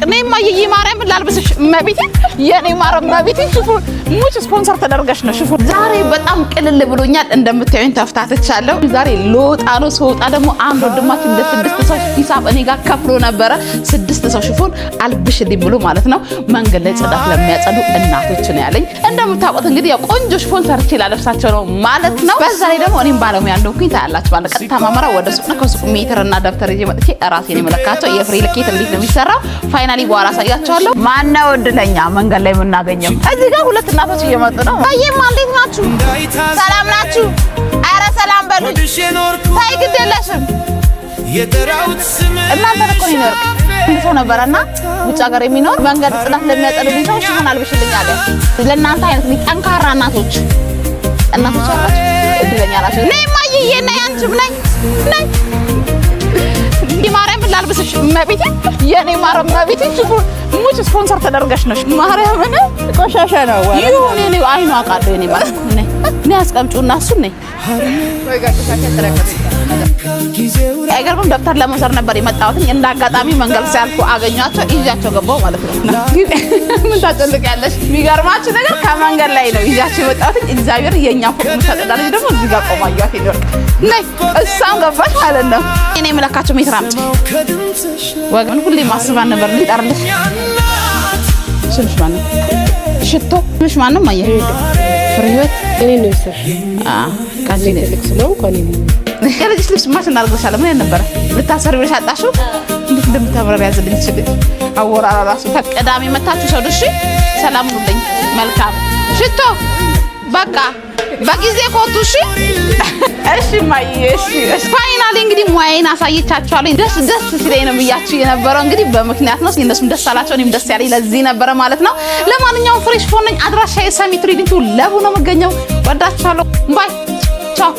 እኔማ እየዬ ማርያምን ላልብስሽ፣ እመቤቴ፣ የኔ ማርያም፣ እመቤቴ፣ ሽፎን ሙች ስፖንሰር ተደርገሽ ነው ሽፎን። ዛሬ በጣም ቅልል ብሎኛል። እንደምታዩኝ ተፍታትቻለሁ። ዛሬ ልወጣ ነው። ስወጣ ደግሞ አንድ ወንድማችን ለስድስት ሰው ሂሳብ እኔ ጋር ከፍሎ ነበረ። ስድስት ሰው ሽፎን አልብሽልኝ ብሎ ማለት ነው። መንገድ ላይ ጽዳት ለሚያጸዱ እናቶች ነው ያለኝ። እንደምታውቁት እንግዲህ ያው ቆንጆ ሽፎን ሰርቼ ላለብሳቸው ነው ማለት ነው። በዛ ላይ ደግሞ እኔም ባለሙያ እንደሆንኩኝ ታያላችሁ። ማለት ቀጥታ ማመራ ወደ ሱቅ ነው። ከሱቅ ሜትር እና ደብተር ይዤ መጥቼ ራሴን የመለካቸው የፍሬ ልኬት እንዴት ነው የሚሰራው finally በኋላ አሳያቸዋለሁ። ማነው እድለኛ መንገድ ላይ የምናገኘው? እዚህ ጋር ሁለት እናቶች እየመጡ ነው። ታዬማ እንዴት ናችሁ? ሰላም ናችሁ? አረ ሰላም በሉኝ። ታይ ግድ የለሽም፣ እናንተ እኮ ነው። አንድ ሰው ነበረና ውጭ ሀገር የሚኖር መንገድ ጽዳት ለሚያጸዱልኝ ሰው ሽፎን አልብሽልኝ አለ። ለእናንተ አይነት ጠንካራ እናቶች እናቶች አላችሁ፣ እድለኛ ናቸው። ነይ እማዬ፣ ነይ፣ አንቺም ነይ፣ ነይ። ማርያምን ላልብስሽ፣ እመቤቴ፣ የኔ ማርያም፣ እመቤቴ፣ ሽፎን ሙች ስፖንሰር ተደርገሽ ነው። ማርያምን ቆሻሻ ነው። ይሁን፣ የኔ አይኑ አውቃለሁ። የኔ ማርያም፣ ነይ፣ ነይ፣ አስቀምጪውና እሱን ነይ። አይገርምም? ደብተር ለመውሰድ ነበር የመጣሁት። እንደ አጋጣሚ መንገድ ሲያልፉ አገኟቸው፣ ይዣቸው ገባሁ ማለት ነው። ምን ታጨልቂያለሽ? የሚገርማችሁ ነገር ከመንገድ ላይ ነው ይዣቸው የመጣሁት። እግዚአብሔር የእኛ ፎቅ የምታጸዳ ልጅ ደግሞ እዚህ ጋር ቆማ አየኋት። ይወርቅ ነይ፣ እሷም ገባች ማለት ነው። እኔ የምለካቸው ሜትር አምጪ ወገን፣ ሁሌ ማስባን ነበር ሊጠርልሽ። ስምሽ ማነው? ሽቶ ስምሽ ማነው? ማየ ፍሬ ህይወት። እኔ ነው የወሰድሽው። ካንቺ ነው። ትልቅ ስለሆንኩ እኔ ነኝ። የልጅሽ ልብስ ማሽ እናደርግልሻለን። ምን ነበረ ልታሰሪ ብለሽ አጣሽው? እንዴት እንደምታብረር ያዝልኝ ይችል አወራራ ራሱ። ቅዳሜ መታችሁ ሰው። እሺ፣ ሰላም ሁኑልኝ። መልካም ሽቶ በቃ በጊዜ ኮቱ። እሺ፣ እሺ ማይ፣ እሺ፣ እሺ። Finally እንግዲህ ሙያዬን አሳይቻችኋለሁ። ደስ ደስ ሲለኝ ነው ብያችሁ የነበረው እንግዲህ በምክንያት ነው። እነሱም ደስ አላቸው፣ እኔም ደስ ያለኝ ለዚህ ነበረ ማለት ነው። ለማንኛውም ፍሬሽ ፎን ነኝ። አድራሻዬ ሰሚት ሪዲንቱ ለቡ ነው የምገኘው። ወዳችኋለሁ። Bye፣ ቻው።